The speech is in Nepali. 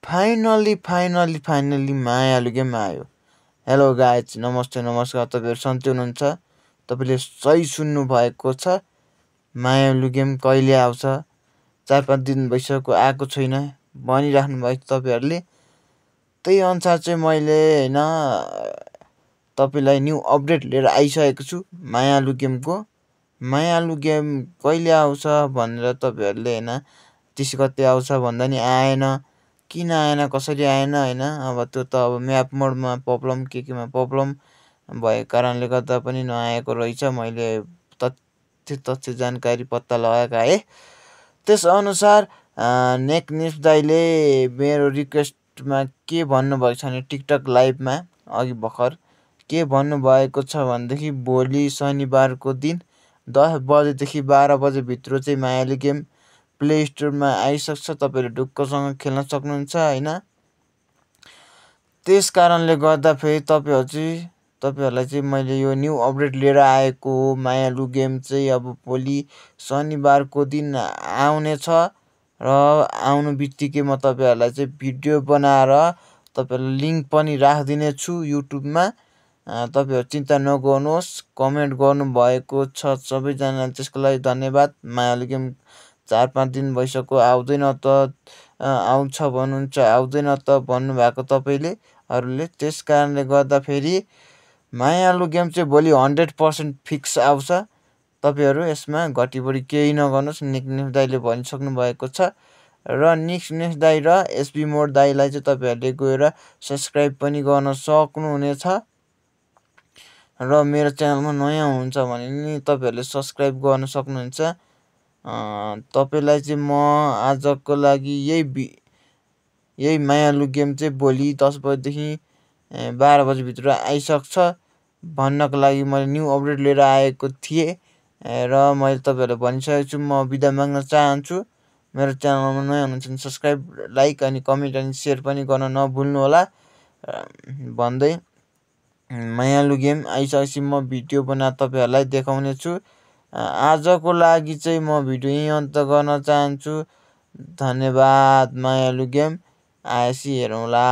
फाइनली मायालु गेम आयो। हेलो गाइज, नमस्ते नमस्कार, तपाईँहरू सन्चै हुनुहुन्छ? तपाईँले सही सुन्नु भएको छ। मायालु गेम कहिले आउँछ? 4-5 दिन भइसक्यो आएको छैन भनिराख्नु भएको छ तपाईँहरूले। त्यही अनुसार चाहिँ मैले होइन तपाईँलाई न्यू अपडेट लिएर आइसकेको छु मायालु गेमको। मायालु गेम कहिले आउँछ भनेर तपाईँहरूले होइन 30 गते आउँछ भन्दा नि आएन। किन आएन, कसरी आएन होइन, अब त्यो त अब म्याप मोडमा प्रब्लम केमा प्रब्लम भएको कारणले गर्दा पनि नआएको रहेछ। मैले तथ्य जानकारी पत्ता लगाएको है। त्यसअनुसार नेक दाइले मेरो रिक्वेस्टमा के भन्नुभएको छ भने टिकटक लाइभमा अघि भर्खर के भन्नुभएको छ भनेदेखि भोलि शनिबारको दिन 10 बजेदेखि 12 बजेभित्र चाहिँ मायालु गेम प्ले स्टोरमा आइसक्छ। तपाईँले ढुक्कसँग खेल्न सक्नुहुन्छ होइन। त्यस कारणले गर्दा फेरि तपाईँहरूलाई चाहिँ मैले यो न्यू अपडेट लिएर आएको हो। मायालु गेम चाहिँ अब भोलि शनिबारको दिन आउनेछ र आउनु बित्तिकै म तपाईँहरूलाई चाहिँ भिडियो बनाएर तपाईँहरूलाई लिङ्क पनि राखिदिने छु युट्युबमा। तपाईँहरू चिन्ता नगर्नुहोस्। कमेन्ट गर्नुभएको छ सबैजनाले, त्यसको लागि धन्यवाद। मायालु गेम 4-5 दिन भइसक्यो आउँदैन त आउँछ भन्नुहुन्छ, आउँदैन त भन्नुभएको तपाईँहरूले। त्यस कारणले गर्दा फेरि मायालु गेम चाहिँ भोलि 100% फिक्स आउँछ। तपाईँहरू यसमा घटिबढी केही नगर्नुहोस्। निक दाइले भनिसक्नु भएको छ र निक दाइ र एसबी मोड दाइलाई चाहिँ तपाईँहरूले गएर सब्सक्राइब पनि गर्न सक्नुहुनेछ र मेरो च्यानलमा नयाँ हुनुहुन्छ भने नि तपाईँहरूले सब्सक्राइब गर्न सक्नुहुन्छ। तपाईँलाई चाहिँ म आजको लागि यही मायालु गेम चाहिँ भोलि 10 बजेदेखि 12 बजेभित्र आइसक्छ भन्नको लागि मैले न्यू अपडेट लिएर आएको थिएँ र मैले तपाईँहरूलाई भनिसकेको छु। म बिदा माग्न चाहन्छु। मेरो च्यानलमा नयाँ हुनुहुन्छ भने सब्सक्राइब, लाइक अनि कमेन्ट अनि सेयर पनि गर्न नभुल्नु होला भन्दै मायालु गेम आइसकेपछि म भिडियो बनाएर तपाईँहरूलाई देखाउने छु। आजको लागि चाहिँ म भिडियो यहीँ अन्त गर्न चाहन्छु। धन्यवाद। मायालु गेम आएपछि हेरौँला।